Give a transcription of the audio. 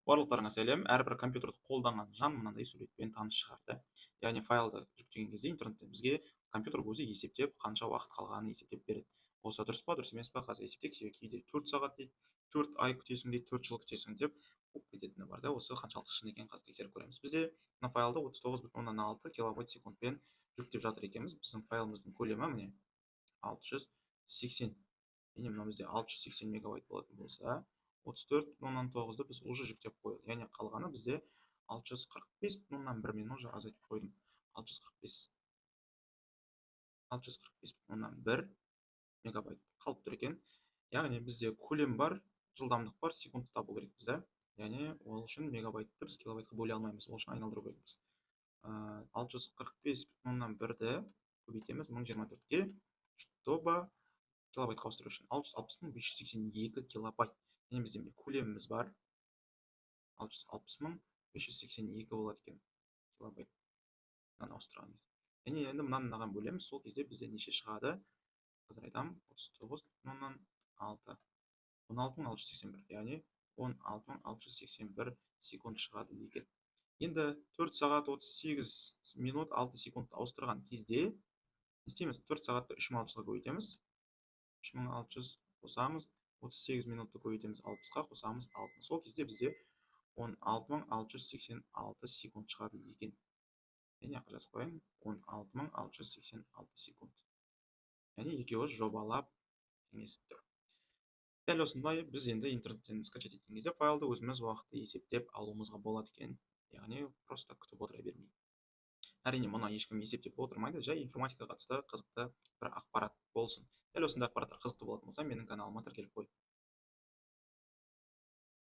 Барлықтарыңа сәлем! Әрбір компьютерді қолданған жан мынандай суретпен таныс шығар да. Яғни файлды жүктеген кезде интернеттен бізге компьютер өзі есептеп, қанша уақыт қалғанын есептеп береді. Осы дұрыс па, дұрыс емес па, қазір есептейік. Себебі кейде 4 сағат дейді, 4 ай күтесің дейді, 4 жыл күтесің деп қуып кететіні бар да. Осы қаншалықты шын екенін қазір тексеріп көреміз. Бізде мына файлды 39,6 килобайт секундпен жүктеп жатыр екенбіз. Біздің файлымыздың көлемі, міне, 680. Яғни мынау бізде 680 мегабайт болатын болса, 34,9-ды біз уже жүктеп қойдық. Яғни қалғаны бізде 645,1. Мен уже азайтып қойдым. 645, 645,1 мегабайт қалып тұр екен. Яғни бізде көлем бар, жылдамдық бар, секундты табу керекпіз да. Яғни ол үшін мегабайтты біз килобайтқа бөле алмаймыз, ол үшін айналдыру керекпіз. 645,1-ді көбейтеміз 1024-ке, чтобы килобайтқа ауыстыру үшін. 660 582 килобайт. Яғни бізде көлеміміз бар, 660 582 болады екен килобайт мынаны ауыстырған кезде. Яғни енді мынаны мынаған бөлеміз, сол кезде бізде неше шығады, қазір айтамын. 39,6, 16 681, яғни 16 681 секунд шығады екен. Енді 4 сағат 38 минут 6 секунд ауыстырған кезде не істейміз? 4 сағатты 3600-ға көбейтеміз, 3600 қосамыз, 38 минутты көбейтеміз 60-қа, қосамыз 6. Сол кезде бізде 16 686 секунд шығады екен. Яғни жазып қояйын: 16 686 секунд. Яғни екеуі жобалап теңесіп тұр. Дәл осындай біз енді интернеттен скачать еткен кезде файлды өзіміз уақытты есептеп алуымызға болады екен, яғни просто күтіп отыра бермей. Әрине, мұны ешкім есептеп отырмайды, жай информатикаға қатысты қызықты бір ақпарат болсын. Дәл осындай ақпараттар қызықты болатын болса, менің каналыма тіркеліп қой.